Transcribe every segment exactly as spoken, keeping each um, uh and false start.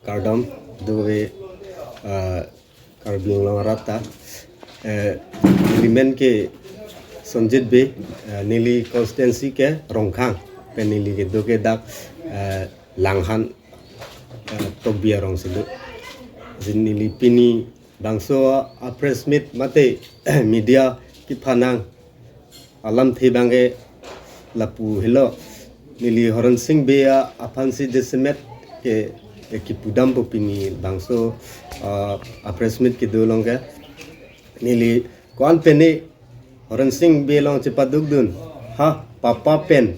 Kardom, dove, ah, Karbi Anglong arat ta. Eh, neli men ke Sonjit Bey, eh, neli constituency ke Rongkhang, pen neli kedo ke dak, eh, Langhan, eh, Tokbi arong si do. Jin neli pini bangso a press meet mate media kephan nang alamthe abang ke lapu helo. Neli Horen Sing Bey aphan si jasemet ke, ke kepudam po pini bangso, ah, a press meet kedo along ke. Neli ko-an pen ne Horen Sing Bey along chepadukdun, ha, papa pen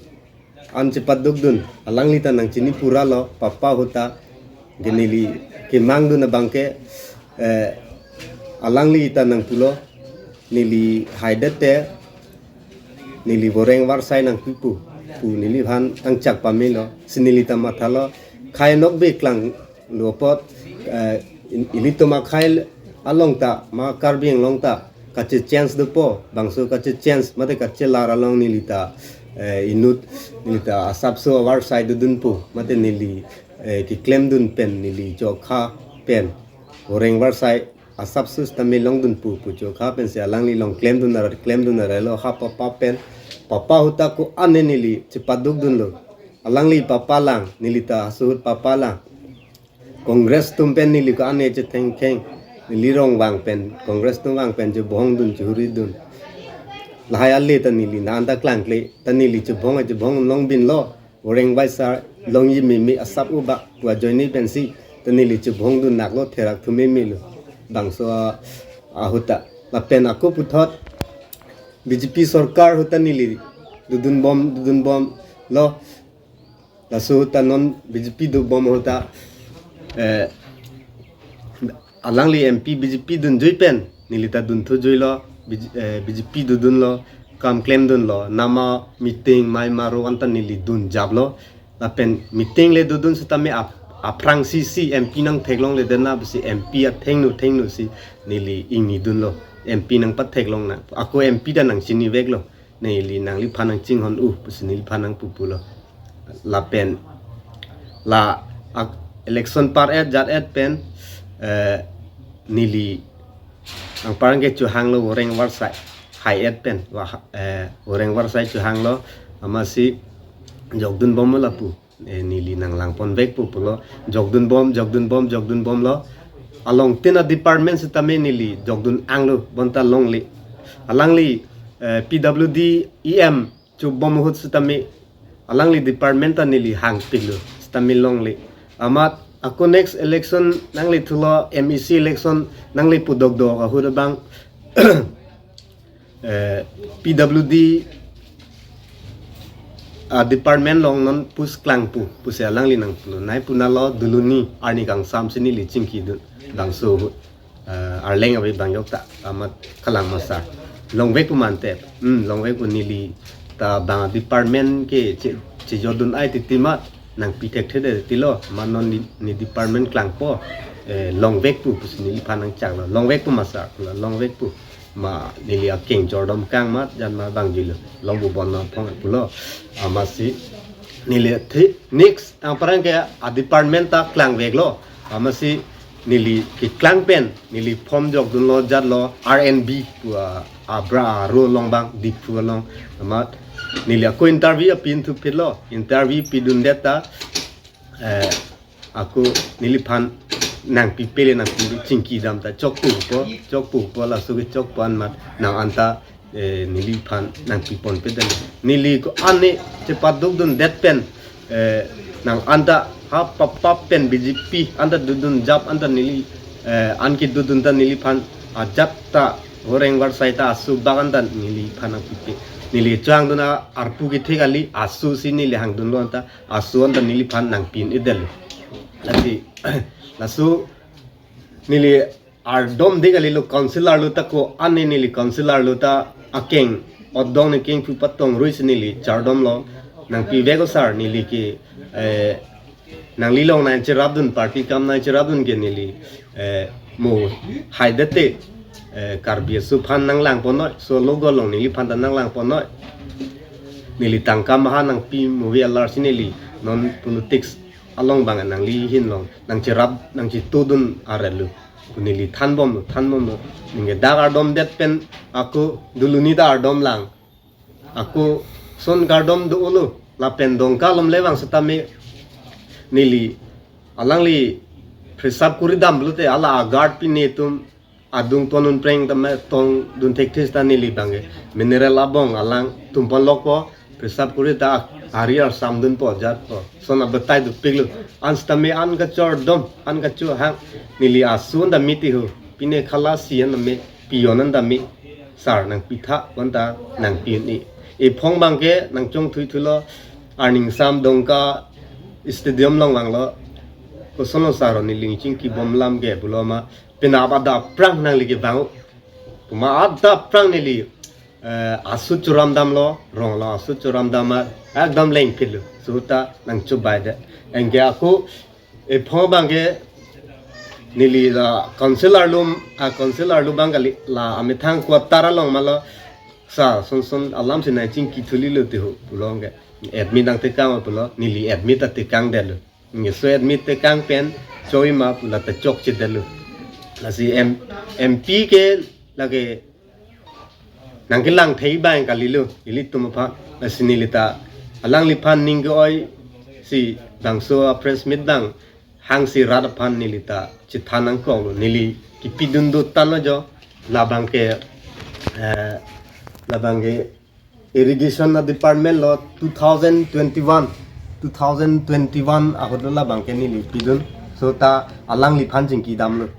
an chepadukdun, alangli ta nangchini pura lo, papa ahut ta, ke neli kemangdun abang ke, eh, alangli ta nangpulo, neli haidet te, neli voreng varsai nangpipo pu neliphan tangchak pamelo, si neli ta mathalo, khei nok be klanglo apot, eh, in-, ilitum akhei along ta, ma Karbi Anglong ta, kache-change dopo, bangso kache-change, mate kachelar along neli ta, eh, inut, neli ta asapso avarsai dodunpo, mate neli, eh, keklemdun pen, neli chokha pen, voreng varsai, asapso sitame longdunpo, pu chokha pen si alangli along klemdun arai, klemdun arai lo, ha papa pen, papa ahut ta ko-an ne neli chepadukdunlo. Alangli papa lang, neli ta aso ahut papa lang. Congress atum pen neli ko-an ne chethengtheng, neli rong vang pen, Congress atum vang pen chebohongdun, chehuridun. Lahai ale ta neli na anta klangkle, ta neli chebohong, chebohong longbinlo. Voreng varsai longji meme asap ubak pu ajoine pensi ta neli chebohongdun naklo, therak thu memelo. Bangso a-, ahut ta. Lapen ako puthot B J P sorkar ahut ta neli dodunbom, dodunbomlo. Laso ahut ta non B J P dobom ahut ta, eh, alangli M P B J P dunjui pen, neli ta dunthu juilo, B J, eh, B J P dodunlo, kam klemdunlo, nama meeting, mai maro anta neli dunjaplo, lapen meeting le dodun sitame ap-, aphrangsi si M P nangtheklongledetna pusi M P athengno thengno si neli ingnidunlo, M P nangpatheklongna, ako M P ta nangchiniveklo. Neli nangliphan nangchinghon-o pusi neliphan nangpupulo. Lapen la ak-, election par-et jat-et pen, eh, neli anparke chohanglo voreng varsai, hai-et pen, wa, eh, voreng varsai chohanglo, amatsi jokdunbomlo lapu. Eh, neli nanglangponvekpo pulo, jokdunbom, jokdunbom, jokdunbomlo. Along tin a department sitame neli jokdun-anglo, bonta longle. Alangli, eh, P W D E M chobom ahut sitame, alangli department ta neli hangpiklo, sitame longle. Amat ako next election nanglithulo, M E C election nanglipudokdok ahut abang, eh, P W D a department along non post klangpo pusi alangli nangpulo. Nai punalo duluni arni kangsam si neli chingkidun. Bangso, eh, Arleng ave bang jokta, amat kalang masar. Longvekpo mante. Hmm, longvekpo, neli ta bang department ke che, chejodun ai titi amat nangpi thekthedetlo. Amat non ne, ne department klangpo. Eh, longvekpo pusi neliphan nangchaklo. Longvekpo masar, longvekpo. Ma neli akeng jordom kang amat jan ma bang jilo, longpo bon ma phong pulo. Amatsi neli thi next anparke a department ta klangveklo. Amatsi neli keklang pen neli form jokdunlo, jatlo R N B pu a, abra aro along bang Diphu along. Amat neli ako interview apin thuphitlo, interview pidundet ta, eh, ako neliphan nangpipe le nangpi chingkidam ta chokpupo, chokpupo, laso kechokpo an amat nang anta, eh, neliphan nangpiponpedet. Neli ko-an ne chepadukdundet pen, eh, nang anta ha papa pen B J P anta dodunjap anta neli, eh, an kedodun ta neliphan ajat ta voreng varsai ta aso bak anta neliphan nangpipe. Neli chohangdun arpu kethe kali, aso si neli hangdunlo anta, aso anta neliphan nangpin-edetlo. Lasi, laso neli ardomde kalilo, council arlo ta ko-an ne neli council arlo ta akeng, otdong ne kengphu patong ruisi neli chardomlo, nangpivek o sar, neli ke, eh, nangli along nangcherapdun, party akam nangcherapdun ke neli, eh, mo haidete, eh, Karbi aso aphan nanglangponnoi, so logo along neliphan ta nanglangponnoi. Neli tangka maha nangpi mo ave alar si neli non politics along bang nangli ahin along nangcherap nangchetudun aret lo. Neli thanbomlo, thanbomlo. Ningke dak ardomdet pen ako Doluni ta ardomlang. Ako son kardom dolo. Lapen Dongka along le vang setame neli alangli presap kuri dam pulote hala a-guard pine atum adung tonun preng tame tongdun thekthis ta neli bangke mineral abong alangtum pon lokpo, presap kuri ta ari arsam dunpo jatpo. Son abatai dopiklo. An setame an kachor dom, an kacho hang. Neli asu an ta miti ho. Pine khala si an ta me, pion an ta me. Sar nangpitha, wan ta nangpi-un-e. Ephong bangke nangchongthui thulo, arningsam Dongka stadium along vanglo. Kosonlo sar neli chingkibom lam ke pulo ma, penap adap aphrang nangli kevang. Puma adap aphrang neli, eh, asu churam damlo, ronglo asu churam dam ma, ekdom lengphitlo. Suta nangchobaidet. Anke ako ephong bangke neli la council arlo, a-council arlo bang kali, la amethang quarter along malo, sar son son alam si nangchingki thulilo te ho pulo ke. Admit nangtekang pulo, neli admit ta tekangdetlo. Nge so admit tekang pen choi ma pu la ta chokchedetlo. Lasi M, M P ke lake nangkelang thei bang kalilo ilitum aphan. Lasi neli ta alangliphan ning ke-oi si bangso a-press meet bang hangsi rat aphan neli ta chethan nangkoklo, neli kipidun dotanglo jo. Labangke, eh, labangke irrigation a-department lo two thousand twenty-one, two thousand twenty-one ahut lo labangke neli pidun. So ta alangliphan chingki damlo.